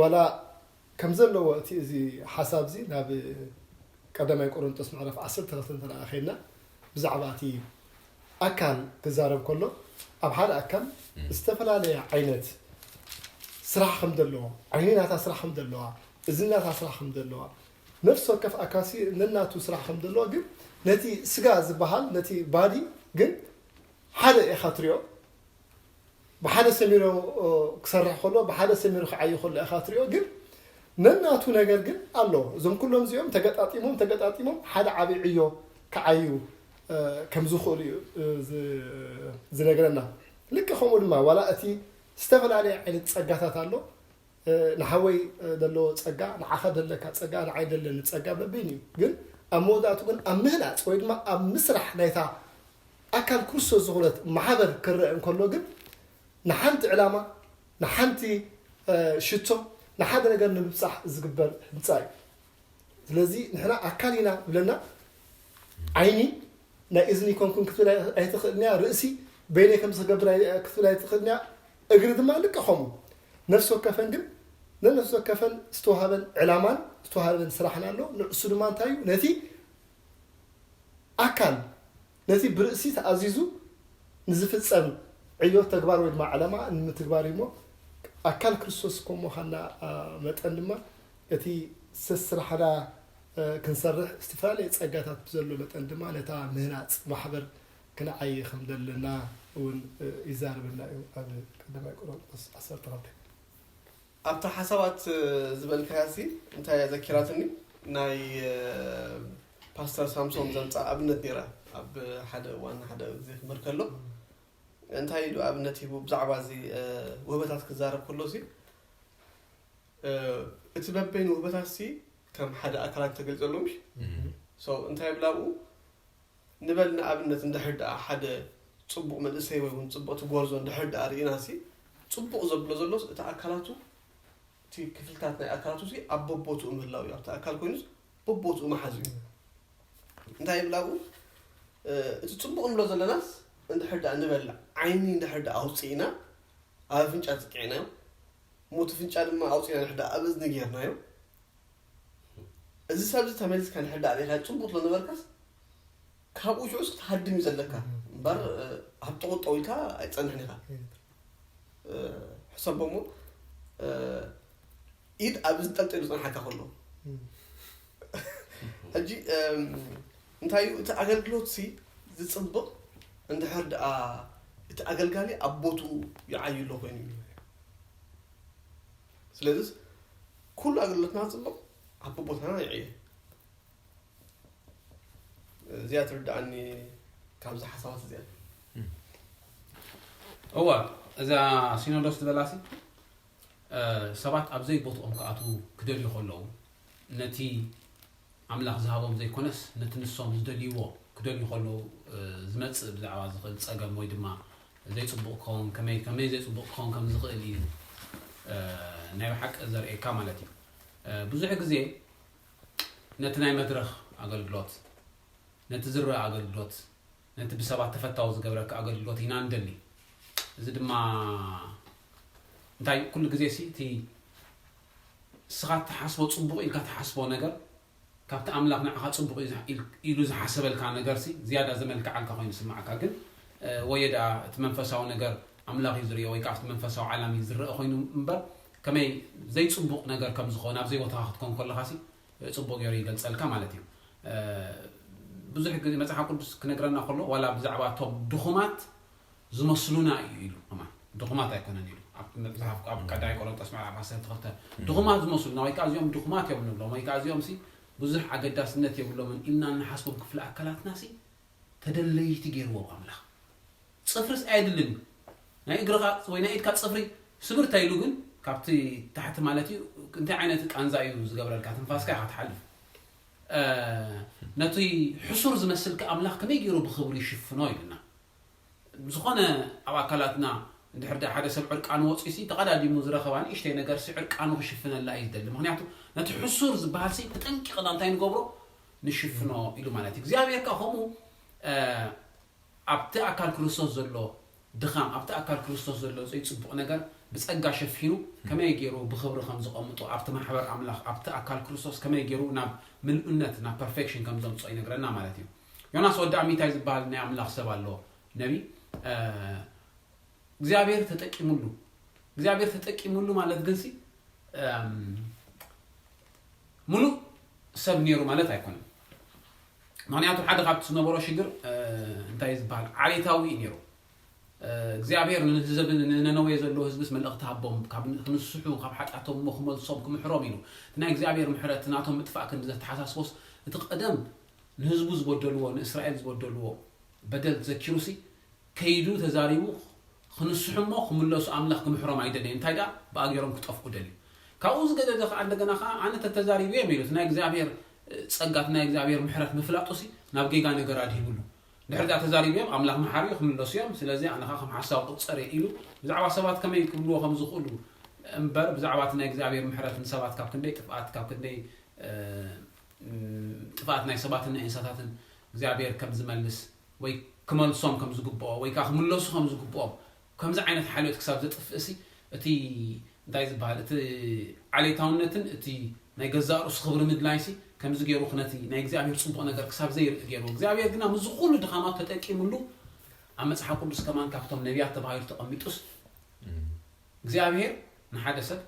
ዋላ ከም ዘለዎ እቲ እዚ ሓሳብ እዚ ናብ ቀዳማይ ቆሮንጦስ ምዕራፍ ዓሰርተ ክልተ እንተ ደኣ ኸይድና፣ ብዛዕባ እቲ ኣካል ክዛረብ ከሎ፣ ኣብ ሓደ ኣካል ዝተፈላለየ ዓይነት ስራሕ ከም ዘለዎ፣ ዓይኒ ናታ ስራሕ ከም ዘለዋ፣ እዝኒ ናታ ስራሕ ከም ዘለዋ፣ ነፍሲ ወከፍ ኣካልሲ ነናቱ ስራሕ ከም ዘለዎ፣ ግን ነቲ ስጋ ዝበሃል፣ ነቲ ባዲ ግን ሓደ ኢኻ ትሪኦ። ብሓደ ሰሚሩ ክሰርሕ ከሎ፣ ብሓደ ሰሚሩ ክዓዩ ከሎ ኢኻ ትሪኦ። ግን ነናቱ ነገር ግን ኣሎ። እዞም ኩሎም እዚኦም ተገጣጢሞም ተገጣጢሞም ሓደ ዓብዪ ዕዮ ክዓዩ ከም ዝኽእሉ እዩ ዝነግረና። ልክዕ ከምኡ ድማ ዋላ እቲ ዝተፈላለየ ዓይነት ጸጋታት ኣሎ። ንሓወይ ዘለዎ ጸጋ፣ ንዓኻ ደለካ ጸጋ፣ ንዓይ ደለኒ ጸጋ በበይኑ እዩ። ግን ኣብ መወዳእቱ ግን ኣብ ምህናጽ ወይ ድማ ኣብ ምስራሕ ናይታ ኣካል ክርስቶስ ዝኾነት ማሕበር ክረአ እንከሎ ግን ንሓንቲ ዕላማ፣ ንሓንቲ ሽቶ፣ ንሓደ ነገር ንምብጻሕ ዝግበር ህንጻ እዩ። ስለዚ ንሕና ኣካል ኢና ብለና፣ ዓይኒ ናይ እዝኒ ኮንኩን ክትብል ኣይትኽእልን እያ፣ ርእሲ በይነይ ከም ዝገብር ክትብል ኣይትኽእልን እያ፣ እግሪ ድማ ልክዕ ከምኡ። ነፍሲ ወከፈን ግን ነነፍሲ ወከፈን ዝተዋህበን ዕላማን ዝተዋህበን ስራሕን ኣሎ። ንእሱ ድማ እንታይ እዩ? ነቲ ኣካል ነቲ ብርእሲ ተኣዚዙ ንዝፍጸም ዕዮ ተግባር ወይ ድማ ዕላማ ንምትግባር እዩ እሞ፣ ኣካል ክርስቶስ ከም ምዃንና መጠን ድማ እቲ ሰስራሕና ክንሰርሕ ዝተፈላለየ ጸጋታት ብዘሎ መጠን ድማ ነታ ምህናጽ ማሕበር ክንዓይ ከም ዘለና እውን ይዛረበና እዩ ኣብ ቀዳማይ ቆሮንቶስ ዓሰርተ ክልተ። ኣብታ ሓሳባት ዝበልካያ ሲ እንታይ እያ ዘኪራትኒ፣ ናይ ፓስተር ሳምሶን ዘምፃ ኣብነት ነይራ። ኣብ ሓደ እዋን ሓደ ግዜ ክምህር ከሎ እንታይ ኢሉ ኣብነት ሂቡ ብዛዕባ እዚ ውህበታት ክዛረብ ከሎ ሲ፣ እቲ በበይኑ ውህበታት ሲ ከም ሓደ ኣካላት ተገልጸሎም ሽ እንታይ ይብላብኡ ንበል ንኣብነት እንድሕር ደኣ ሓደ ጽቡቕ መንእሰይ ወይ እውን ጽቡቕቲ ጎርዞ እንድሕር ደኣ ርኢና ሲ ጽቡቕ ዘብሎ ዘሎስ እቲ ኣካላቱ እቲ ክፍልታት ናይ ኣካላቱ ሲ ኣብ በቦትኡ ምህላው እዩ። ኣብቲ ኣካል ኮይኑስ በቦትኡ መሓዙ እዩ። እንታይ ይብላብኡ እቲ ጽቡቕ ንብሎ ዘለናስ እንድሕር ደኣ ንበል ዓይኒ እንድሕር ደኣ ኣውፅእና ኣብ ኣፍንጫ ጽቂዕናዮ ሞት ፍንጫ ድማ ኣውፅእና ንሕዳ ኣብ እዝኒ ጌርናዮ። እዚ ሰብ እዚ ተመሊስካ ንሕዳ ሪኢኻ ፅቡቅ ትሎ ነበርካስ ካብኡ ሽዑስ ክትሃድም እዩ ዘለካ እምበር ኣብ ጠውጠው ኢልካ ኣይፀንሕን ኢኻ። ሕሰቦ እሞ ኢድ ኣብ እዝኒ ጠልጠሉ ዝፀንሓካ ከሎ ሕጂ እንታይ እዩ እቲ ኣገልግሎት ሲ ዝፅብቕ እንድሕር ደኣ እቲ ኣገልጋሊ ኣብ ቦትኡ ይዓዩ ኣሎ ኮይኑ እዩ። ስለዚስ ኩሉ ኣገልግሎትና ክፅብቕ ኣብ ቦታና ይዕየ። እዚኣ ትርድኣኒ ካብዚ ሓሳባት እዚኣ። እወ እዛ ሲኖዶስ ዝበላሲ ሰባት ኣብ ዘይቦትኦም ክኣትዉ ክደልዩ ከለዉ ነቲ ኣምላኽ ዝሃቦም ዘይኮነስ ነቲ ንሶም ዝደልይዎ ክደልዩ ከለዉ ዝመጽእ ብዛዕባ ዝኽእል ጸገም ወይ ድማ ዘይጽቡቕ ክኸውን ከመይ ከመይ ዘይጽቡቕ ክኸውን ከም ዝኽእል እዩ ናይ ብሓቂ ዘርእየካ ማለት እዩ። ብዙሕ ግዜ ነቲ ናይ መድረኽ ኣገልግሎት ነቲ ዝረኣ ኣገልግሎት ነቲ ብሰባት ተፈታዊ ዝገብረካ ኣገልግሎት ኢና ንደሊ። እዚ ድማ እንታይ ኩሉ ግዜ ሲ እቲ እስኻ ትሓስቦ ጽቡቕ ኢልካ ትሓስቦ ነገር ካብቲ ኣምላኽ ንዓኻ ጽቡቕ እዩ ኢሉ ዝሓሰበልካ ነገርሲ ዝያዳ ዘመልክዓልካ ኮይኑ ስምዓካ። ግን ወየ ደኣ እቲ መንፈሳዊ ነገር ኣምላኽ እዩ ዝርእዮ ወይ ከዓ ኣብቲ መንፈሳዊ ዓለም እዩ ዝረአ ኮይኑ እምበር ከመይ ዘይጽቡቕ ነገር ከም ዝኾነ ኣብ ዘይቦታኻ ክትኮን ከለኻሲ ጽቡቕ ገይሩ ይገልጸልካ ማለት እዩ። ብዙሕ ግዜ መጽሓፍ ቅዱስ ክነግረና ከሎ ዋላ ብዛዕባ እቶም ድኹማት ዝመስሉና እዩ ኢሉ ከማን ድኹማት ኣይኮነን ኢሉ ኣብ መጽሓፍ ኣብ ቀዳማይ ቆሮንጦስ ምዕራፍ ዓሰርተ ክልተ ድኹማት ዝመስሉና ወይ ከዓ እዚኦም ድኹማት እዮም ንብሎም ወይ ከዓ እዚኦም ሲ ብዙሕ ኣገዳስነት የብሎምን ኢልና እንሓስቦም ክፍሊ ኣካላትና ሲ ተደለይቲ ገይርዎም ኣምላኽ። ጽፍርስ ኣየድልን እዩ ናይ እግርኻ ወይ ናይ ኢድካ ጽፍሪ ስብር ተይሉ ግን ካብቲ ታሕቲ ማለት እዩ እንታይ ዓይነት ቃንዛ እዩ ዝገብረልካ ትንፋስካ ኢኻ ትሓልፍ ነቲ ሕሱር ዝመስልካ ኣምላኽ ከመይ ገይሩ ብኽብሩ ይሽፍኖ ኢልና ዝኾነ ኣብ ኣካላትና እንድሕር ደ ሓደ ሰብ ዕርቃኑ ወፂሲ ተቐዳዲሙ ዝረኸባ ንእሽተይ ነገር ሲ ዕርቃኑ ክሽፍነላ እዩ ዝደሊ ምክንያቱ ነቲ ሕሱር ዝበሃል ሲ ተጠንቂቕና እንታይ ንገብሮ ንሽፍኖ ኢሉ ማለት እዩ እግዚኣብሔር ከዓ ከምኡ ኣብቲ ኣካል ክርስቶስ ዘሎ ድኻም ኣብቲ ኣካል ክርስቶስ ዘሎ ዘይፅቡቕ ነገር ብጸጋ ሸፊኑ ከመይ ገይሩ ብኽብሪ ከም ዝቐምጦ፣ ኣብቲ ማሕበር ኣምላኽ፣ ኣብቲ ኣካል ክርስቶስ ከመይ ገይሩ ናብ ምልኡነት፣ ናብ ፐርፌክሽን ከም ዘምጽኦ ይነግረና ማለት እዩ። ዮናስ ወዲ ኣሚታይ ዝበሃል ናይ ኣምላኽ ሰብ ኣሎ፣ ነቢ እግዚኣብሔር ተጠቂሙሉ። እግዚኣብሔር ተጠቂሙሉ ማለት ግን ሲ ሙሉእ ሰብ ነይሩ ማለት ኣይኮነን። ምክንያቱ ሓደ ካብቲ ዝነበሮ ሽግር እንታይ ዝበሃል ዓሌታዊ እዩ ነይሩ። እግዚኣብሔር ንህዝብ ንነነዌ ዘሎ ህዝብስ መልእኽቲ ሃቦም፣ ካብ ክንስሑ፣ ካብ ሓጢኣቶም እሞ ክመልሶም ክምሕሮም ኢሉ። እቲ ናይ እግዚኣብሔር ምሕረት ናቶም ምጥፋእ ክንዲ ዘተሓሳስቦስ፣ እቲ ቀደም ንህዝቡ ዝበደልዎ፣ ንእስራኤል ዝበደልዎ በደል ዘኪሩሲ ከይዱ ተዛሪቡ ክንስሑ እሞ ክምለሱ ኣምላኽ ክምሕሮም ኣይደለየ። እንታይ ደኣ ብኣገሮም ክጠፍኡ ደልዩ። ካብኡ ዝገደደ ከዓ እንደገና ከዓ ኣነ ተተዛሪቡ እዮም ኢሉ። እቲ ናይ እግዚኣብሔር ጸጋ፣ እቲ ናይ እግዚኣብሔር ምሕረት ምፍላጡሲ ናብ ጌጋ ነገር ኣድሂብሉ። ድሕሪ እዚኣ ተዛሪቡ እዮም ኣምላኽ መሓሪ እዩ ክምለሱ እዮም። ስለዚ ኣነ ከዓ ከም ሓሳዊ ቁጸር እየ ኢሉ ብዛዕባ ሰባት ከመይ ክብልዎ ከም ዝኽእሉ እምበር ብዛዕባ እቲ ናይ እግዚኣብሔር ምሕረት ንሰባት ካብ ክንደይ ጥፍኣት ካብ ክንደይ ጥፍኣት ናይ ሰባትን ናይ እንስሳታትን እግዚኣብሔር ከም ዝመልስ ወይ ክመልሶም ከም ዝግብኦ ወይ ከዓ ክምለሱ ከም ዝግብኦም ከምዚ ዓይነት ሓልዮት ክሳብ ዘጥፍእሲ እቲ እንታይ ዝበሃል እቲ ዓሌታውነትን እቲ ናይ ገዛእ ርእሱ ክብሪ ምድላይሲ ከምዚ ገይሩ ነቲ ናይ እግዚኣብሔር ፅቡቕ ነገር ክሳብ ዘይርኢ ገይሩ እግዚኣብሔር ግና ምዚ ኩሉ ድኻማት ተጠቂምሉ ኣብ መፅሓፍ ቅዱስ ከማን ካብቶም ነቢያት ተባሂሉ ተቐሚጡስ እግዚኣብሔር ንሓደ ሰብ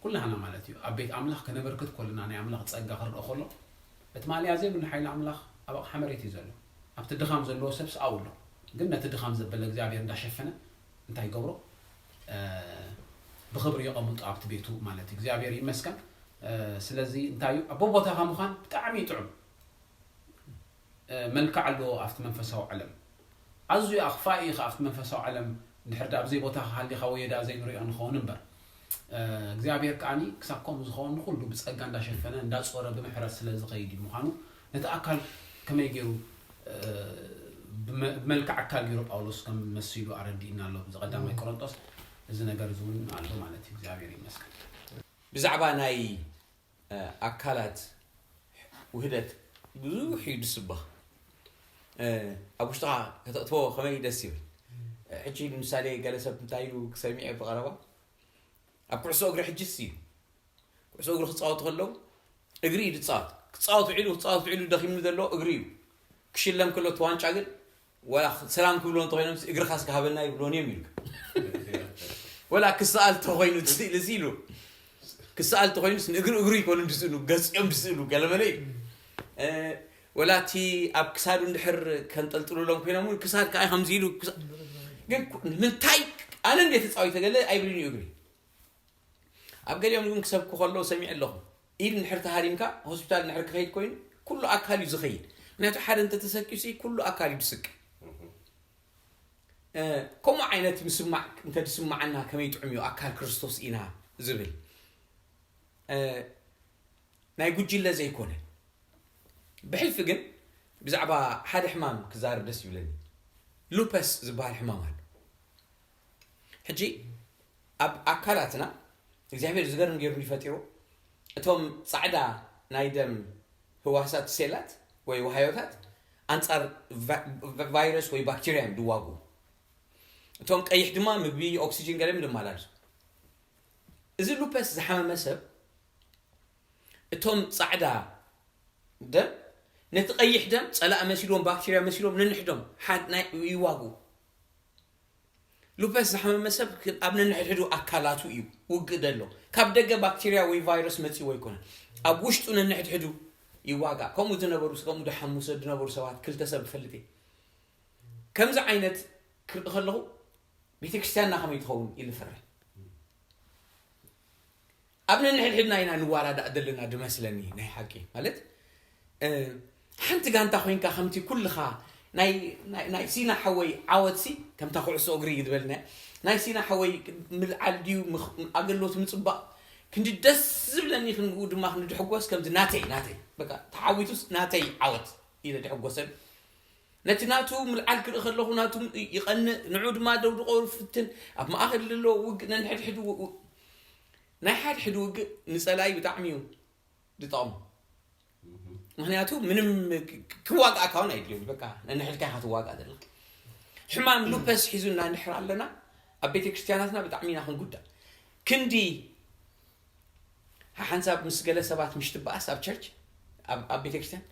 ኩላህና ማለት እዩ ኣብ ቤት ኣምላኽ ከነበርክት ኮልና ናይ ኣምላኽ ጸጋ ክርኦ ከሎ እቲ ማልያ ዘይብሉ ሓይሊ ኣምላኽ ኣብ ኣቕሓ መሬት እዩ ዘሎ ኣብቲ ድኻም ዘለዎ ሰብ ስኣው ኣሎ ግን ነቲ ድኻም ዘበለ እግዚኣብሔር እንዳሸፈነ እንታይ ይገብሮ ብኽብሪ የቐምጦ ኣብቲ ቤቱ ማለት እዩ እግዚኣብሔር ይመስገን ስለዚ እንታይ እዩ ኣቦ ቦታኻ ምዃን ብጣዕሚ ይጥዑም መልክዕ ኣለዎ ኣብቲ መንፈሳዊ ዓለም ኣዝዩ ኣኽፋኢ እዩ ኣብቲ መንፈሳዊ ዓለም እንድሕር ዳ ኣብዘይ ቦታ ሃሊኻ ወይ ዳ ዘይንሪኦ ንኸውን እምበር እግዚኣብሔር ከዓኒ ክሳብ ከምኡ ዝኸውን ንኩሉ ብፀጋ እንዳሸፈነ እንዳፆረ ብምሕረት ስለ ዝኸይድ እዩ ምዃኑ ነቲ ኣካል ከመይ ገይሩ ብመልክዕ ኣካል ገይሩ ጳውሎስ ከም መሲሉ ኣረዲእና ኣሎ እዚ ቀዳማይ ቆሮንጦስ እዚ ነገር እዚ እውን ኣሎ ማለት እዩ እግዚኣብሔር ይመስገን ብዛዕባ ናይ ኣካላት ውህደት ብዙሕ እዩ ዝስበኽ ኣብ ውሽጥኻ ከተእትዎ ከመይ ደስ ይብል ሕጂ ንምሳሌ ገለ ሰብ እንታይ ኢሉ ክሰሚዐ ብቐረባ ኣብ ኩዕሶ እግሪ ሕጅስ እዩ ኩዕሶ እግሪ ክፃወቱ ከለዉ እግሪ እዩ ዝፃወት ክፃወት ውዒሉ ክፃወት ውዒሉ ደኺምኒ ዘሎ እግሪ እዩ ክሽለም ከሎ እቲ ዋንጫ ግን ወላ ሰላም ክብሎ እንተኮይኖም እግርካ እስከ ሃበና ይብሎን እዮም ኢሉ ወላ ክሰኣል ተኮይኑ ስእሊ ኢሉ ክሰኣል ተኮይኑ ንእግሪ እግሩ ይኮኑ ዝስእሉ ገፂኦም ዝስእሉ ገለመለ እዩ ወላ እቲ ኣብ ክሳዱ እንድሕር ከንጠልጥሉሎም ኮይኖም እውን ክሳድ ከዓ ከምዚ ኢሉ ግን ምንታይ ኣነ እንደ ተፃዊተ ገለ ኣይብልን እዩ እግሪ ኣብ ገሊኦም እውን ክሰብኩ ከለዉ ሰሚዐ ኣለኹ ኢድ እንድሕር ተሃሪምካ ሆስፒታል እንድሕር ክኸይድ ኮይኑ ኩሉ ኣካል እዩ ዝኸይድ ምክንያቱ ሓደ እንተተሰኪሱ ኩሉ ኣካል እዩ ዝስቅ ከምኡ ዓይነት ምስማዕ እንተዝስማዓና ከመይ ጥዑም እዩ ኣካል ክርስቶስ ኢና ዝብል ናይ ጉጅለ ዘይኮነ ብሕልፊ ግን ብዛዕባ ሓደ ሕማም ክዛረብ ደስ ይብለኒ ሉፐስ ዝበሃል ሕማም ኣሎ ሕጂ ኣብ ኣካላትና እግዚኣብሔር ዝገርም ገይሩ ይፈጢሩ እቶም ፃዕዳ ናይ ደም ህዋሳት ሴላት ወይ ውሃዮታት ኣንፃር ቫይረስ ወይ ባክቴርያ እዮም ድዋጉ እቶም ቀይሕ ድማ ምግቢ ኦክሲጅን ገለም ድመላልሱ እዚ ሉፐስ ዝሓመመ ሰብ እቶም ፃዕዳ ደም ነቲ ቀይሕ ደም ፀላእ መሲልዎም ባክቴርያ መሲልዎም ነንሕዶም ይዋጉ ሉፐስ ዝሓመመ ሰብ ኣብ ነንሕድሕዱ ኣካላቱ እዩ ውግእ ዘሎ ካብ ደገ ባክቴርያ ወይ ቫይረስ መፂዎ ኣይኮነን ኣብ ውሽጡ ነንሕድሕዱ ይዋጋእ ከምኡ ዝነበሩ ከምኡ ዝሓሙሰ ዝነበሩ ሰባት ክልተ ሰብ ፈልጥ ከምዚ ዓይነት ክርኢ ከለኹ ቤተክርስትያንና ከመይ ትኸውን ኢሉ ፈርሕ ኣብ ነንሕድሕድና ኢና ንዋዳዳእ ዘለና ድመስለኒ ናይ ሓቂ ማለት ሓንቲ ጋንታ ኮይንካ ከምቲ ኩልኻ ናይ ሲና ሓወይ ዓወትሲ ከምታ ኩዕሶ እግሪ ዝበልና ናይ ሲና ሓወይ ምልዓል ድዩ ኣገልግሎት ምፅባቕ ክንዲ ደስ ዝብለኒ ክንኡ ድማ ክንድሕጎስ ከምዚ ናተይ ናተይ በቃ ተዓዊቱስ ናተይ ዓወት ኢለ ድሕጎሰሉ ነቲ ናቱ ምልዓል ክርኢ ከለኹ ናቱ ይቐንእ ንዑ ድማ ደውድቆ ፍትን ኣብ ማእኸል ዘሎ ውግእ ነንሕድሕድ ናይ ሓድሕድ ውግእ ንፀላይ ብጣዕሚ እዩ ዝጠቕሙ ምክንያቱ ምንም ክዋግኣካ እውን ኣይድልዮም በቃ ነንሕድካ ኢካ ትዋግኣ ዘለካ ሕማም ሉፐስ ሒዙና እንድሕር ኣለና ኣብ ቤተክርስትያናትና ብጣዕሚ ኢና ክንጉዳእ ክንዲ ሓንሳብ ምስ ገለ ሰባት ምሽ ትበኣስ ኣብ ቸርች ኣብ ቤተክርስትያን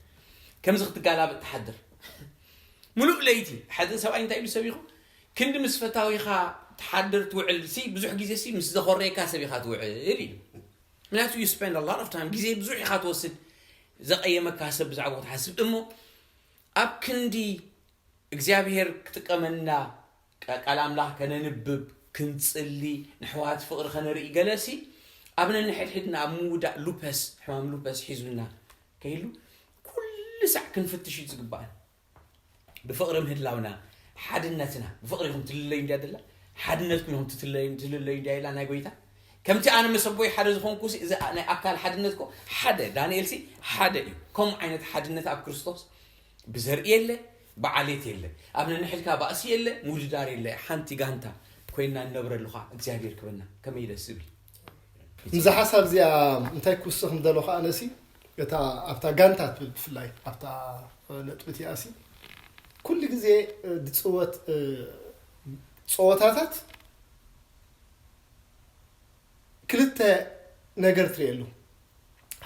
ከምዚ ክትጋላበጥ ትሓድር። ሙሉእ ለይቲ ሓደ ሰብኣይ እንታይ ኢሉ ሰቢኹ? ክንዲ ምስ ፈታዊኻ ትሓድር ትውዕል ሲ ብዙሕ ግዜ ሲ ምስ ዘኾረየካ ሰብ ኢኻ ትውዕል ኢሉ። ምክንያቱ you spend a lot of time፣ ግዜ ብዙሕ ኢኻ ትወስድ። ዘቐየመካ ሰብ ብዛዕባኡ ትሓስብ እሞ ኣብ ክንዲ እግዚኣብሔር ክጥቀመና፣ ቃል ኣምላኽ ከነንብብ፣ ክንጽሊ፣ ንሕዋት ፍቕሪ ከነርኢ ገለሲ ኣብ ነንሕድሕድና ኣብ ምውዳእ ሉፐስ፣ ሕማም ሉፐስ ሒዙና ከይሉ ኩሉ ሳዕ ክንፍትሽ እዩ ዝግባኣን። ብፍቕሪ ምህላውና፣ ሓድነትና፣ ብፍቕሪ ኢኹም ትልለዩ እንዲያ ደላ፣ ሓድነትኩም ኢኹም ትልለዩ እንዲያ ኢላ ናይ ጎይታ። ከምቲ ኣነ ምስ ኣቦይ ሓደ ዝኾንኩ እዚ ናይ ኣካል ሓድነት ኮ ሓደ ዳንኤል ሲ ሓደ እዩ። ከምኡ ዓይነት ሓድነት ኣብ ክርስቶስ ብዘርኢ የለ፣ ብዓሌት የለ፣ ኣብ ነንሕድካ ባእሲ የለ፣ ምውድዳር የለ። ሓንቲ ጋንታ ኮይና ንነብረሉኻ እግዚኣብሔር ክበና ከመይ ደስ ዝብል። ምዛ ሓሳብ እዚኣ እንታይ ክውስኽ ምደሎ ከዓ ነሲ እታ ኣብታ ጋንታ ትብል ብፍላይ ኣብታ ነጥቢ እቲኣ ሲ ኩሉ ግዜ ዝፅወት ፀወታታት ክልተ ነገር ትርእየሉ።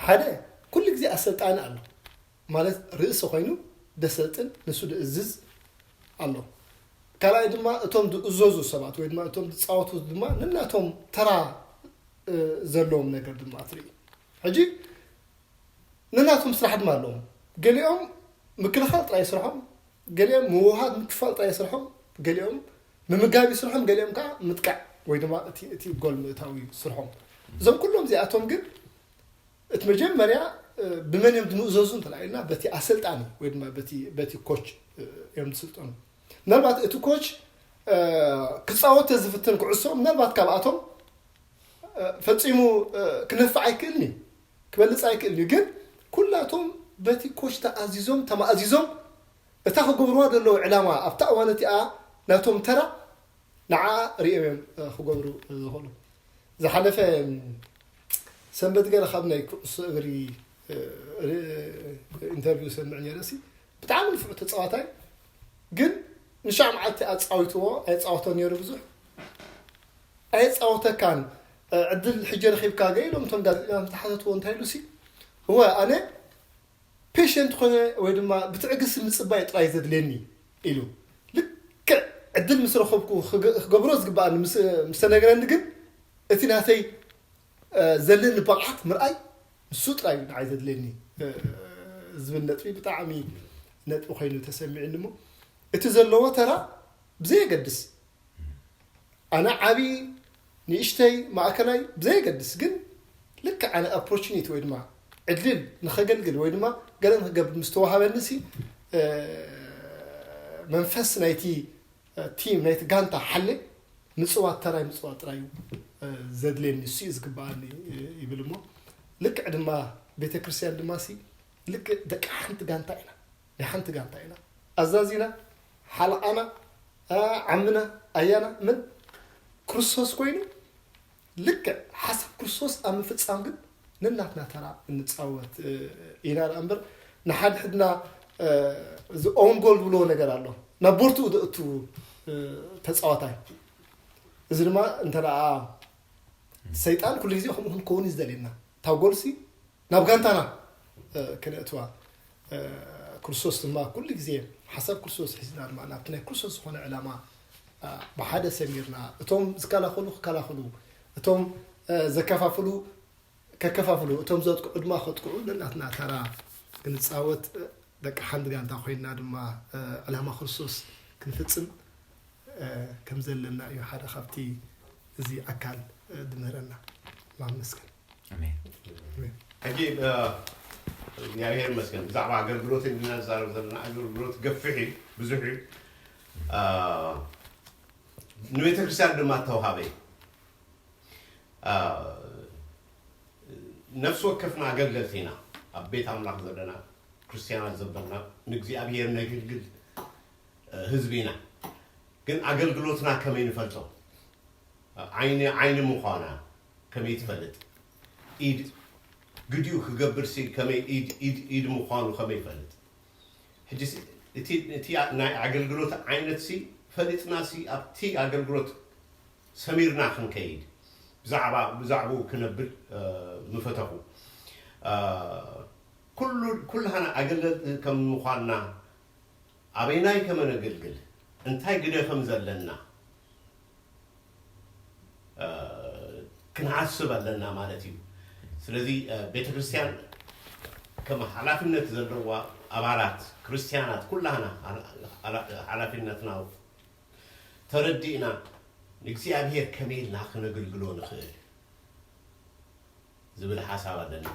ሓደ ኩሉ ግዜ ኣሰልጣኒ ኣሎ ማለት ርእሲ ኮይኑ ደሰልጥን ንሱ ድእዝዝ ኣሎ። ካልኣይ ድማ እቶም ዝእዘዙ ሰባት ወይ ድማ እቶም ዝፃወቱ ድማ ነናቶም ተራ ዘለዎም ነገር ድማ ትርኢ። ሕጂ ነናቶም ስራሕ ድማ ኣለዎም። ገሊኦም ምክልኻል ጥራይ ስርሖም፣ ገሊኦም ምውሃድ ምክፋል ጥራይ ስርሖም፣ ገሊኦም ምምጋብ ስርሖም፣ ገሊኦም ከዓ ምጥቃዕ ወይ ድማ እቲ ጎል ምእታዊ ስርሖም። እዞም ኩሎም እዚኣቶም ግን እቲ መጀመርያ ብመን እዮም ዝምእዘዙ እንተኢልና በቲ ኣሰልጣኒ ወይ ድማ በቲ ኮች እዮም ዝስልጠኑ። ምናልባት እቲ ኮች ክፃወት ተዝፍትን ኩዕሶ ምናልባት ካብኣቶም ፈፂሙ ክነፍዕ ኣይክእልን እዩ፣ ክበልፅ ኣይክእልን እዩ። ግን ኩላቶም በቲ ኮች ተኣዚዞም ተማእዚዞም እታ ክገብርዋ ዘለዉ ዕላማ ኣብታ እዋን እቲኣ ናቶም ተራ ንዓ ሪኦም እዮም ክገብሩ ዝኽእሉ። ዝሓለፈ ሰንበት ገለ ካብ ናይ ኩዕሶ እግሪ ኢንተርቪው ሰምዕ ነይረ ሲ ብጣዕሚ ንፍዑ ተፃዋታይ ግን ንሻዕ መዓልቲ ኣፃዊትዎ ኣየፃወቶ ነይሩ ብዙሕ ኣየፃወተካን ዕድል ሕጂ ረኺብካ ገ ኢሎም እቶም ጋዜጠኛታት ተሓተትዎ እንታይ ኢሉ ሲ እወ ኣነ ፔሽንት ኮነ ወይ ድማ ብትዕግስቲ ምፅባይ ጥራይ ዘድልየኒ ኢሉ ልክዕ ዕድል ምስ ረኸብኩ ክገብሮ ዝግበኣኒ ምስ ተነግረኒ ግን እቲ ናተይ ዘለኒ ብቕዓት ምርኣይ ንሱ ጥራይ እዩ ንዓይ ዘድልየኒ ዝብል ነጥቢ ብጣዕሚ ነጥቢ ኮይኑ ተሰሚዕኒ እሞ እቲ ዘለዎ ተራ ብዘየገድስ ኣነ ዓብዪ ንእሽተይ ማእከላይ ብዘየገድስ ግን ልክዕ ኣነ ኦፖርቹኒቲ ወይ ድማ ዕድል ንኸገልግል ወይ ድማ ገለ ንክገብር ምስ ተዋሃበኒ ሲ መንፈስ ናይቲ ቲም ናይቲ ጋንታ ሓለ ምፅዋት ተራይ ምፅዋት ጥራይ እዩ ዘድልየኒ እሱ እዩ ዝግበኣኒ ይብል እሞ ልክዕ ድማ ቤተ ክርስቲያን ድማ ሲ ልክዕ ደቂ ሓንቲ ጋንታ ኢና ናይ ሓንቲ ጋንታ ኢና ኣዛዚና ሓለቓና ዓምና ኣያና ምን ክርስቶስ ኮይኑ ልክዕ ሓሳብ ክርስቶስ ኣብ ምፍፃም ግን ነናትና ተራ እንፃወት ኢና ዳ እምበር ንሓድሕድና እዚ ኦን ጎል ዝብልዎ ነገር ኣሎ ናብ ቦርትኡ ዘእቱ ተፃዋታይ እዚ ድማ እንተ ሰይጣን ኩሉ ግዜ ከምኡ ክንከውን እዩ ዝደልየና ታብ ጎልሲ ናብ ጋንታና ክነእትዋ ክርስቶስ ድማ ኩሉ ግዜ ሓሳብ ክርስቶስ ሒዝና ድማ ናብቲ ናይ ክርስቶስ ዝኾነ ዕላማ ብሓደ ሰሚርና እቶም ዝከላኸሉ ክከላኸሉ እቶም ዘከፋፍሉ ከከፋፍሉ እቶም ዘጥቅዑ ድማ ከጥቅዑ ነናትና ተራ ክንፃወት ደቂ ሓንቲ ጋንታ ኮይንና ድማ ዕላማ ክርስቶስ ክንፍፅም ከም ዘለና እዩ ሓደ ካብቲ እዚ ኣካል ድምህረና ማመስገን ሕጂ እግዚኣብሔር ይመስገን ብዛዕባ ኣገልግሎት እንድና ዝዛረብ ዘለና ኣገልግሎት ገፍሕ እዩ ብዙሕ እዩ ንቤተ ክርስቲያን ድማ እተውሃበ እዩ ነፍሲ ወከፍና ኣገልገልቲ ኢና ኣብ ቤት ኣምላኽ ዘለና ክርስትያናት ዘበልና ንእግዚኣብሔር ነግልግል ህዝቢ ኢና ግን ኣገልግሎትና ከመይ ንፈልጦ ዓይኒ ዓይኒ ምዃና ከመይ ትፈልጥ ኢድ ግዲኡ ክገብር ሲ ከመይ ኢድ ኢድ ኢድ ምዃኑ ከመይ ይፈልጥ ሕጂ እቲ ናይ ኣገልግሎት ዓይነት ሲ ፈሊጥና ሲ ኣብቲ ኣገልግሎት ሰሚርና ክንከይድ ብዛዕባ ብዛዕባኡ ክነብል ምፈተኹ። ኩሉ ኩላህና ኣገልገልቲ ከም ምዃንና ኣበይናይ ከመነገልግል እንታይ ግደ ከም ዘለና ክንሓስብ ኣለና ማለት እዩ። ስለዚ ቤተ ክርስቲያን ከም ሓላፍነት ዘለዋ ኣባላት ክርስቲያናት ኩላህና ሓላፍነትና ተረዲእና ንእግዚኣብሔር ከመይ ኢልና ክነግልግሎ ንኽእል ዝብል ሓሳብ ኣለና።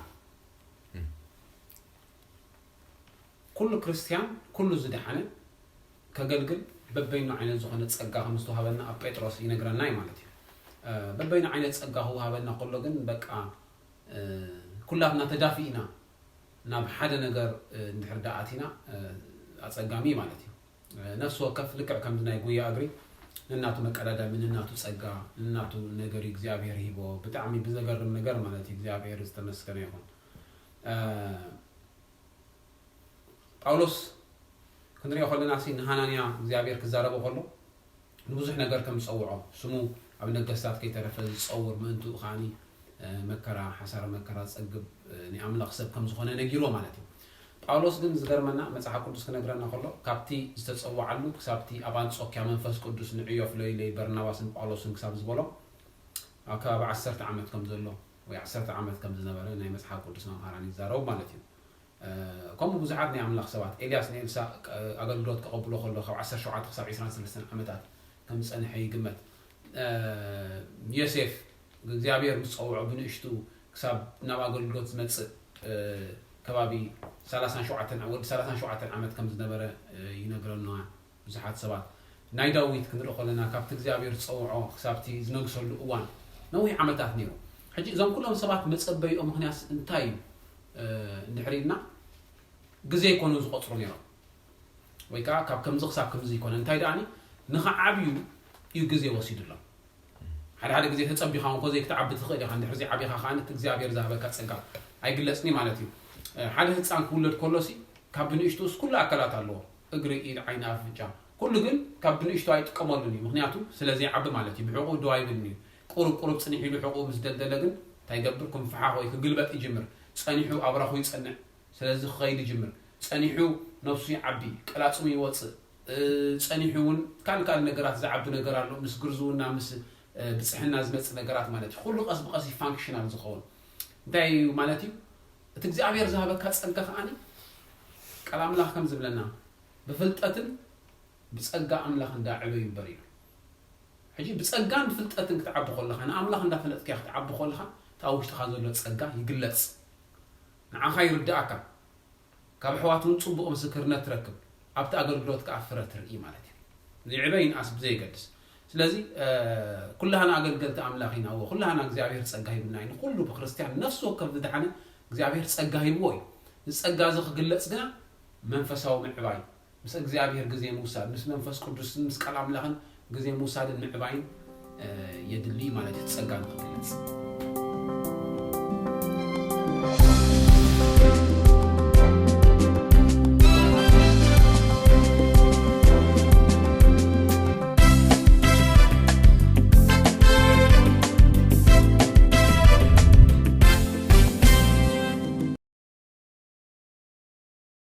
ኩሉ ክርስቲያን ኩሉ ዝደሓነ ከገልግል በበይኑ ዓይነት ዝኾነ ጸጋ ከም ዝተዋሃበና ኣብ ጴጥሮስ ይነግረና እዩ ማለት እዩ። በበይኑ ዓይነት ጸጋ ክወሃበና ከሎ ግን በቃ ኩላትና ተዳፊእና ናብ ሓደ ነገር እንድሕር ደኣ ኣቲና ኣጸጋሚ ማለት እዩ። ነፍሲ ወከፍ ልክዕ ከምዚ ናይ ጉያ እግሪ ነናቱ መቀዳደሚ፣ ነናቱ ጸጋ፣ ነናቱ ነገር እዩ እግዚኣብሔር ሂቦ። ብጣዕሚ ብዘገርም ነገር ማለት እዩ። እግዚኣብሔር ዝተመስገነ ይኹን። ጳውሎስ ክንሪኦ ከለና ሲ ንሃናንያ እግዚኣብሔር ክዛረቦ ከሎ ንብዙሕ ነገር ከም ዝጸውዖ ስሙ ኣብ ነገስታት ከይተረፈ ዝጸውር ምእንትኡ ከዓኒ መከራ ሓሳረ መከራ ዝጸግብ ናይ ኣምላኽ ሰብ ከም ዝኾነ ነጊርዎ ማለት እዩ። ጳውሎስ ግን ዝገርመና መጽሓፍ ቅዱስ ክነግረና ከሎ ካብቲ ዝተጸውዓሉ ክሳብቲ ኣብ ኣንጾኪያ መንፈስ ቅዱስ ንዕዮ ፍለዩለይ በርናባስን ጳውሎስን ክሳብ ዝበሎ ኣብ ከባቢ ዓሰርተ ዓመት ከም ዘሎ ወይ ዓሰርተ ዓመት ከም ዝነበረ ናይ መጽሓፍ ቅዱስ መምሃራን ይዛረቡ ማለት እዩ። ከምኡ ብዙሓት ናይ ኣምላኽ ሰባት ኤልያስ ንኤልሳ ኣገልግሎት ከቐብሎ ከሎ ካብ ዓሰርተ ሸውዓተ ክሳብ ዕስራን ሰለስተን ዓመታት ከም ዝጸንሐ ይግመት። ዮሴፍ እግዚኣብሔር ምስ ጸውዖ ብንእሽቱ ክሳብ ናብ ኣገልግሎት ዝመጽእ ከባቢ ሰላሳን ሸውዓተን ወዲ ሰላሳን ሸውዓተን ዓመት ከም ዝነበረ ይነግረና ብዙሓት ሰባት። ናይ ዳዊት ክንርኢ ከለና ካብቲ እግዚኣብሔር ዝጸውዖ ክሳብቲ ዝነግሰሉ እዋን ነዊሕ ዓመታት ነይሩ። ሕጂ እዞም ኩሎም ሰባት መጸበይኦም ምኽንያት እንታይ እዩ እንድሕር ኢልና ግዜ ይኮኑ ዝቆጽሩ ነይሮም። ወይ ከዓ ካብ ከምዚ ክሳብ ከምዚ ይኮነ እንታይ ደኣኒ ንኽዓብዩ እዩ ግዜ ወሲዱሎም። ሓደ ሓደ ግዜ ተጸቢኻ እንኮ ዘይክትዓቢ ትኽእል ኢኻ። እንድሕር ዘይዓቢኻ ከዓ እቲ እግዚኣብሔር ዝሃበካ ጸጋ ኣይግለጽኒ ማለት እዩ። ሓደ ህፃን ክውለድ ከሎሲ ካብ ብንእሽቶስ ኩሉ ኣካላት ኣለዎ። እግሪ፣ ኢድ፣ ዓይኒ፣ ኣፍንጫ ኩሉ ግን ካብ ብንእሽቶ ኣይጥቀመሉን እዩ። ምክንያቱ ስለ ዘይዓቢ ማለት እዩ። ብሕቁ ደው ኣይብልን እዩ። ቁሩብ ቁሩብ ጽኒሕ ኢሉ ሕቁ ምስ ደልደለ ግን እንታይ ይገብር? ክንፈሓኽ ወይ ክግልበጥ ይጅምር። ጸኒሑ ኣብራኹ ይጸንዕ። ስለዚ ክኸይድ ይጅምር። ጸኒሑ ነብሱ ይዓቢ፣ ቀላጽሙ ይወጽእ። ጸኒሑ እውን ካልእ ካልእ ነገራት ዝዓቢ ነገር ኣሎ። ምስ ግርዝውና ምስ ብጽሕና ዝመጽእ ነገራት ማለት እዩ። ኩሉ ቀስ ብቀስ እዩ ፋንክሽናል ዝኸውን። እንታይ እዩ ማለት እዩ? እቲ እግዚኣብሔር ዝሃበካ ጸጋ ከዓኒ ቃል ኣምላኽ ከም ዝብለና ብፍልጠትን ብጸጋ ኣምላኽ እንዳዕበዩ እምበር ኢሉ። ሕጂ ብጸጋን ብፍልጠትን ክትዓቢ ከለኻ ንኣምላኽ እንዳፈለጥክያ ክትዓቢ ከለኻ እቲ ኣብ ውሽጥኻ ዘሎ ጸጋ ይግለጽ። ንዓኻ ይርድኣካ። ካብ ኣሕዋት እውን ጽቡቕ ምስክርነት ትረክብ። ኣብቲ ኣገልግሎት ከኣ ፍረ ትርኢ ማለት እዩ። ይዕበ ይንኣስ ብዘየገድስ። ስለዚ ኩላህና ኣገልገልቲ ኣምላኽ ኢና። እወ ኩላህና እግዚኣብሔር ጸጋ ሂብና እዩ። ንኹሉ ብክርስትያን ነፍሲ ወከፍ ዝደሓነ እግዚኣብሔር ጸጋ ሂብዎ እዩ። እዚ ጸጋ እዚ ክግለጽ ግና መንፈሳዊ ምዕባይ ምስ እግዚኣብሔር ግዜ ምውሳድ ምስ መንፈስ ቅዱስን ምስ ቃል ኣምላኽን ግዜ ምውሳድን ምዕባይን የድሊ ማለት እዩ። ጸጋ ንክግለጽ